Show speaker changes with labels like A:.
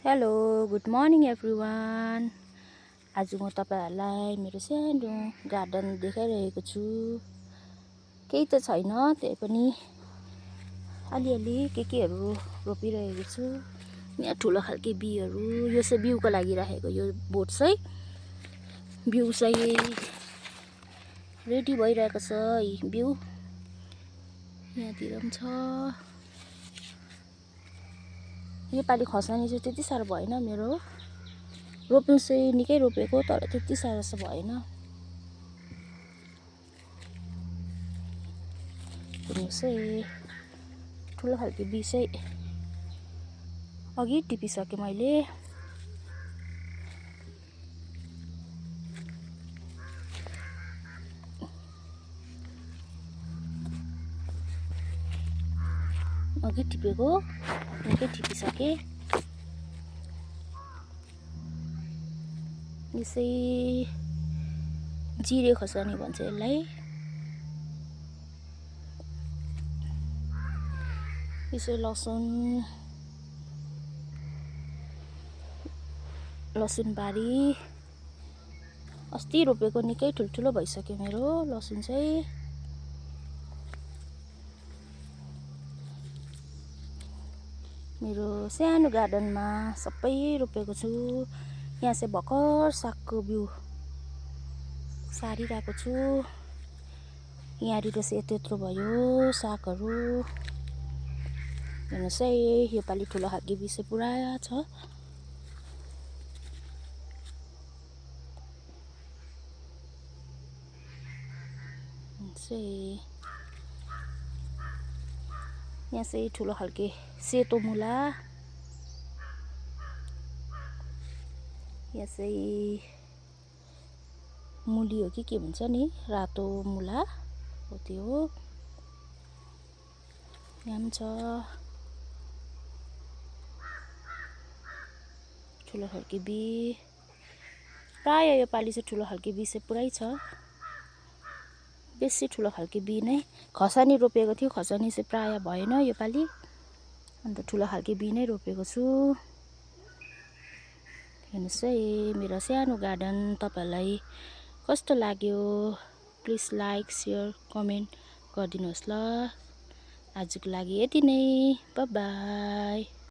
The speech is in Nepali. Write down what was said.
A: Hello good morning everyone. आज म तपाईहरुलाई मेरो सानो गार्डन देखाइरहेको छु। केही त छैन, त्यही पनि अलिअलि केहरू रोपिरहेको छु। यहाँ ठुलो खालके बिउहरू, यो चाहिँ बिउको लागि राखेको, यो बोट चाहिँ बिउ चाहिँ रेडी भइरहेको छ। यी बिउ यहाँतिर पनि छ। योपालि खर्सानी चाहिँ त्यति साह्रो भएन मेरो, रोप्नु चाहिँ निकै रोपेको, तर त्यति साह्रो चाहिँ भएन। चाहिँ ठुलो खालके बिउ चाहिँ अघि टिपिसकेँ मैले। अघि टिपेको निकै टिपिसकेँ। यसै जिरे खोर्सानी भन्छ यसलाई। यसै लसुन बारी अस्ति रोपेको, निकै ठुल्ठुलो भइसक्यो मेरो लसुन चाहिँ। मेरो सानो गार्डनमा सबै रोपेको छु। यहाँ चाहिँ भर्खर सागको बिउ सारिरहेको छु। यहाँनिर चाहिँ यत्रो भयो सागहरू। हेर्नुहोस् है, योपालि ठुलो खालके बिउ चाहिँ पुरा छ। यहाँ चाहिँ ठुलो खालके सेतो मुला, यहाँ चाहिँ मुली हो कि के भन्छ नि, रातो मुला हो त्यो हो। यहाँ पनि छ ठुलो खालके बिउ। प्राय योपालि चाहिँ ठुलो खालके बिउ चाहिँ पुरै छ, बेसी ठुलो खालके बिउ नै। खर्सानी रोपेको थियो, खर्सानी चाहिँ प्राय भएन योपालि, अन्त ठुलो खालके बिउ नै रोपेको छु। हेर्नुहोस् है मेरो सानो गार्डन तपाईहरुलाई कस्तो लाग्यो, प्लिज लाइक शेयर कमेन्ट गरिदिनुहोस् ल। आजको लागि यति नै, बाइ बाइ।